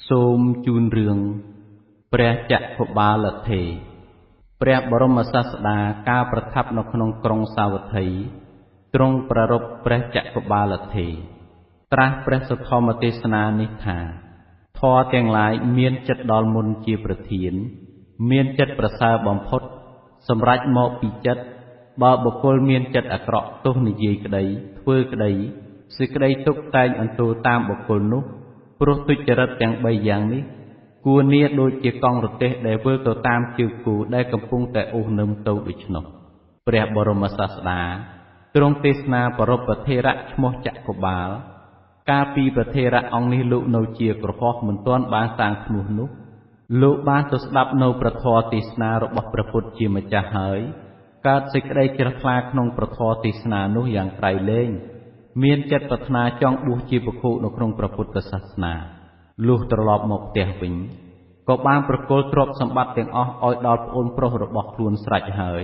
សូមជូនរឿងព្រះចក្ខុបាលថេរព្រះបរមសាស្តាកាលប្រថាប់នៅក្នុងក្រុងសាវត្ថីទ្រង់ប្រារព្ធព្រះចក្ខុបាលថេរត្រាស់ព្រះសុធម្មទេសនានេះថាធម៌ទាំងឡាយមានចិត្តដល់មុនជាប្រធានមានចិត្តប្រសើរបំផុតសម្រេចមកពីចិត្តបើបុគ្គលមានចិត្តអាក្រក់ទោះនិយាយក្តីធ្វើក្តីសេចក្តីទុក្ខតែងអន្ទោលតាមបុគ្គលនោះព្រោះទុច្ចរិតទាំង3យ៉ាងនេះគួរនាដូចជាកង់រទេះដែលវិលទៅតាមជើងគោដែលកំពុងតែអូសនឹមទៅដូច្នោះព្រះបរមសាស្តាទ្រង់ទេសនាប្រពធេរៈឈ្មោះចក្ខុបាលកាលពីប្រធេរៈអង្គនេះលោកនៅជាក្រហោះមិនទាន់បានសាងឈ្មោះនោះលោកបានទៅស្ដាប់នៅព្រះធម៌ទេសនារបស់ព្រះពុទ្ធជាម្ចាស់ហើយកើតសេចក្តីជ្រះថ្លាក្នុងព្រះធម៌ទេសនានោះយ៉ាងក្រៃលែងមានចិត្តប្រាថ្នាចង់បួសជាភិក្ខុនៅក្នុងព្រះពុទ្ធសាសនាលុះត្រឡប់មកផ្ទះវិញក៏បានប្រគល់ទ្រព្យសម្បត្តិទាំងអស់ឲ្យដល់ប្អូនប្រុសរបស់ខ្លួនស្រេចហើយ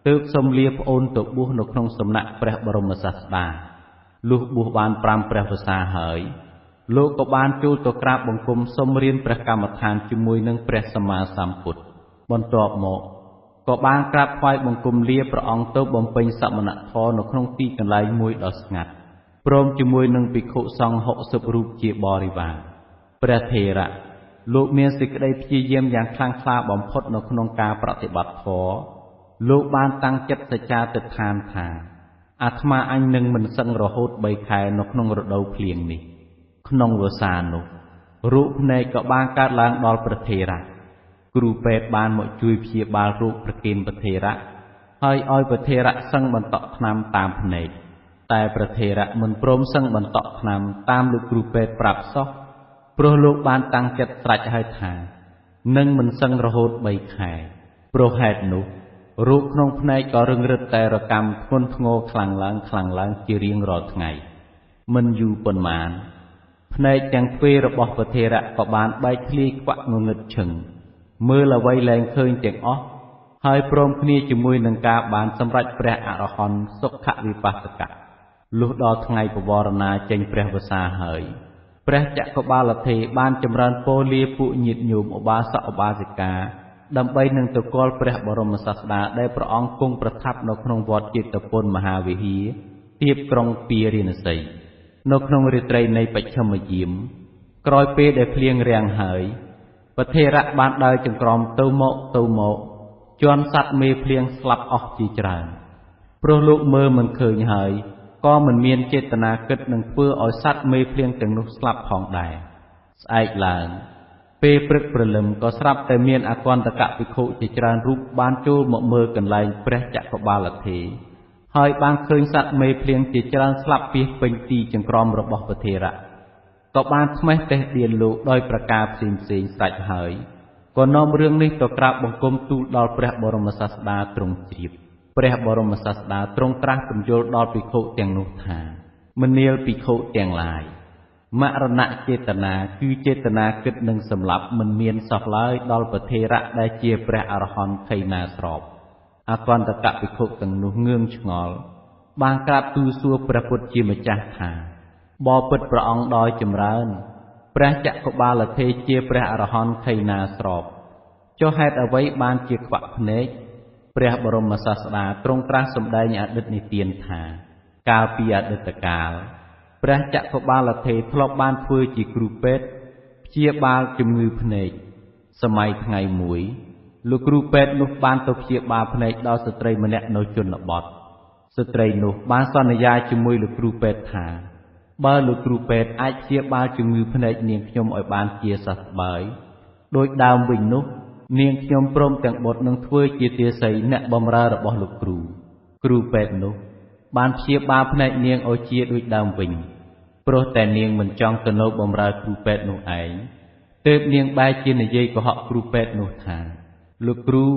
ទើបសុំលាប្អូនទៅបួសនៅក្នុងសំណាក់ព្រះបរមសាស្តាលុះបួសបាន5ព្រះវស្សាហើយលោកក៏បានចូលទៅក្រាបបង្គំសុំរៀនព្រះកម្មដ្ឋានជាមួយនឹងព្រះសម្មាសម្ពុទ្ធបន្ទាប់មកក៏បានក្រាបថ្វាយបង្គំលាព្រះអង្គទៅបំពេញសមណធម៌នៅក្នុងទីកន្លែងមួយដ៏ស្ងាត់ព្រមជាមួយនឹងភិក្ខុសង្ឃ60រូបជាបរិវារព្រះថេរៈលោកមានសេចក្តីព្យាយាមយ៉ាងខ្លាំងក្លាបំផុតនៅក្នុងការប្រតិបត្តិធម៌លោកបានតាំងចិត្តសច្ចាទិដ្ឋានថាអាត្មាអញនឹងមិនសឹងរហូត3ខែនៅក្នុងរដូវភ្លៀងនេះក្នុងវស្សានោះរូបភ្នែកក៏បានកើតឡើងដល់ព្រះថេរៈគ្រូពេទ្យបានមកជួយព្យាបាលរោគប្រគិនព្រះថេរៈហើយឲ្យព្រះថេរៈសឹងបន្តក់ថ្នាំតាមភ្នែកតែព្រះថេរៈមិនព្រមសឹងបន្តក់ថ្នាំតាមលោកគ្រូពេទ្យប្រាប់សោះព្រោះលោកបានតាំងចិត្តស្រេចហើយថានឹងមិនសឹងរហូត3ខែព្រោះហេតុនោះរូបក្នុងភ្នែកក៏រឹងរិតតែរកម្មធ្ងន់ធ្ងរខ្លាំងឡើងខ្លាំងឡើងជារៀងរាល់ថ្ងៃមិនយូរប៉ុន្មានភ្នែកទាំងទ្វេរបស់ព្រះថេរៈក៏បានបែកធ្លាយខ្វាក់ងងឹតឈឹងមើលអ្វីលែងឃើញទាំងអស់ហើយព្រមគ្នាជាមួយនឹងការបានសម្រេចព្រះអរហន្តសុខវិបស្សកៈលុះដល់ថ្ងៃពវរណាចេញព្រះវស្សាហើយព្រះចក្ខុបាលថេរបានចម្រើនពរលាពួកញាតិញោមឧបាសកឧបាសិកាដើម្បីនឹងទៅគាល់ព្រះបរមសាស្តាដែលព្រះអង្គគង់ប្រថាប់នៅក្នុងវត្តជេតពនមហាវិហារទៀបក្រុងពារាណសីនៅក្នុងរាត្រីនៃបច្ឆិមយាមក្រោយពេលដែលភ្លៀងរាំងហើយព្រះថេរៈបានដើរចង្ក្រមទៅមកទៅមកជន់សត្វមេភ្លៀងស្លាប់អស់ជាច្រើនព្រោះលោកមើលមិនឃើញហើយក៏មិនមានចេតនាគិតនឹងធ្វើឲ្យសត្វមេភ្លៀងទាំងនោះស្លាប់ផងដែរស្អែកឡើងពេលព្រឹកព្រលឹមក៏ស្រាប់តែមានអគន្តកភិក្ខុជាច្រើនរូបបានចូលមកមើលកន្លែងព្រះចក្ខុបាលថេរហើយបានឃើញសត្វមេភ្លៀងជាច្រើនស្លាប់ពាសពេញទីចង្ក្រមរបស់ព្រះថេរៈក៏បានត្មេះតេះដៀនលោកដោយប្រការផ្សេងផ្សេងស្រេចហើយក៏នាំរឿងនេះទៅក្រាបបង្គំទូលដល់ព្រះបរមសាស្តាទ្រង់ជ្រាបព្រះបរមសាស្តាទ្រង់ត្រាស់ពន្យល់ដល់ភិក្ខុទាំងនោះថាមនាលភិក្ខុទាំងឡាយមរណៈចេតនាគឺចេតនាគិតនឹងសម្លាប់មិនមានសោះឡើយដល់ព្រះថេរៈដែលជាព្រះអរហន្តខៃណាស្របអគន្តកភិក្ខុទាំងនោះងឿងឆ្ងល់បានក្រាបទូលសួរព្រះពុទ្ធជាម្ចាស់ថាបពិតព្រះអង្គដោយចម្រើនព្រះចក្ខុបាលថេរជាព្រះអរហន្តខៃណាស្របចុះហេតុអ្វីបានជាខ្វាក់ភ្នែកព្រះបរមសាស្តាទ្រង់ត្រាស់សម្ដែងអតីតនិទានថាកាលពីអតីតកាលព្រះចក្ខុបាលថេរធ្លាប់បានធ្វើជាគ្រូពេទ្យព្យាបាលជំងឺភ្នែកសម័យថ្ងៃមួយលោកគ្រូពេទ្យនោះបានទៅព្យាបាលភ្នែកដល់ស្ត្រីម្នាក់នៅជនបទស្ត្រីនោះបានសន្យាជាមួយលោកគ្រូពេទ្យថាបើលោកគ្រូពេទ្យអាចព្យាបាលជំងឺភ្នែកនាងខ្ញុំឲ្យបានជាសះស្បើយដោយដើមវិញនោះនាងខ្ញុំព្រមទាំងបុត្រនឹងធ្វើជាទាសីអ្នកបម្រើរបស់លោកគ្រូគ្រូពេទ្យនោះបានព្យាបាលភ្នែកនាងឲ្យជាដូចដើមវិញព្រោះតែនាងមិនចង់ទៅនៅបម្រើគ្រូពេទ្យនោះឯងទើបនាងបែរជានិយាយកុហកគ្រូពេទ្យនោះថាលោកគ្រូឥ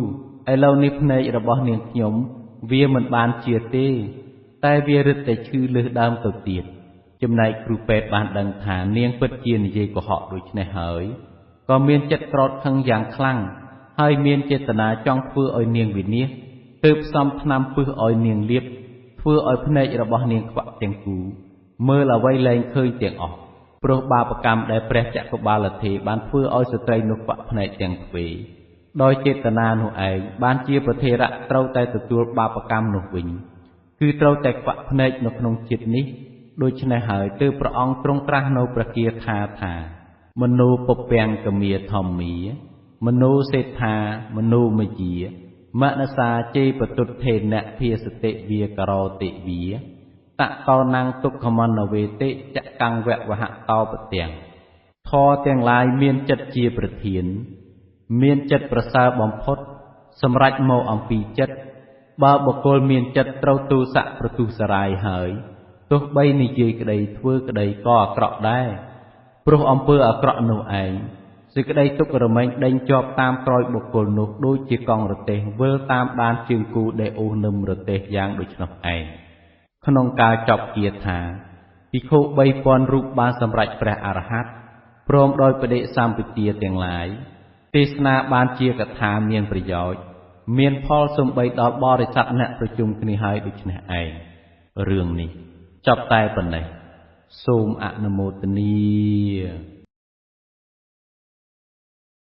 ឡូវនេះភ្នែករបស់នាងខ្ញុំវាមិនបានជាទេតែវារឹតតែឈឺលើសដើមទៅទៀតចំណែកគ្រូពេទ្យបានដឹងថានាងពិតជានិយាយកុហកដូច្នេះហើយក៏មានចិត្តក្រោធខឹងយ៉ាងខ្លាំងហើយមានចេតនាចង់ធ្វើឲ្យនាងវិនាសទើបផ្សំថ្នាំពឹសឲ្យនាងលាបធ្វើឲ្យភ្នែករបស់នាងខ្វាក់ទាំងគូមើលអ្វីលែងឃើញទាំងអស់ ព្រោះបាបកម្មដែលព្រះចក្របាលថេបានធ្វើឲ្យស្ត្រីនោះខ្វាក់ភ្នែកទាំងទ្វេដោយចេតនានោះឯង បានជាប្រធេរៈត្រូវតែទទួលបាបកម្មនោះវិញ គឺត្រូវតែខ្វាក់ភ្នែកនៅក្នុងជាតិនេះ។ ដូច្នេះហើយ ទើបព្រះអង្គទ្រង់ត្រាស់នៅព្រះគាថាថា មនោពពាំងកមាធម្មា មនោសេដ្ឋាមនោមយាមនសាជេបទុទ្ធេនៈភាសតិវាករោតិវាតតោនំទុក្ខមនវេតិចកੰវវហតោបទាំង។ ធរទាំងឡាយមានចិត្តជាប្រធាន មានចិត្តប្រសើរបំផុត សម្រេចមកអំពីចិត្ត។ បើបុគ្គលមានចិត្តត្រូវទូស័កប្រទុសរាយហើយ ទោះបីនិយាយក្តីធ្វើក្តីក៏អាក្រក់ដែរ ព្រោះអំពើអាក្រក់នោះឯង សេចក្តីទុក្ខរមែងដេញជាប់តាមក្រោយបុគ្គលនោះ ដូចជាកង់រទេះវិលតាមដានជើងគូដែលអូសនឹមរទេះយ៉ាងដូច្នោះឯង។ ក្នុងកាលចប់គាថា ភិក្ខុ 3000 រូបបានសម្រេចព្រះអរហន្ត ព្រមដោយបដិសម្ពិទាទាំងឡាយ ទេសនាបានជាកថាមានប្រយោជន៍ មានផលសំបីដល់បរិស័ទអ្នកប្រជុំគ្នាហើយដូច្នេះឯង។ រឿងនេះចប់តែប៉ុណ្ណេះ សូមអនុមោទនា។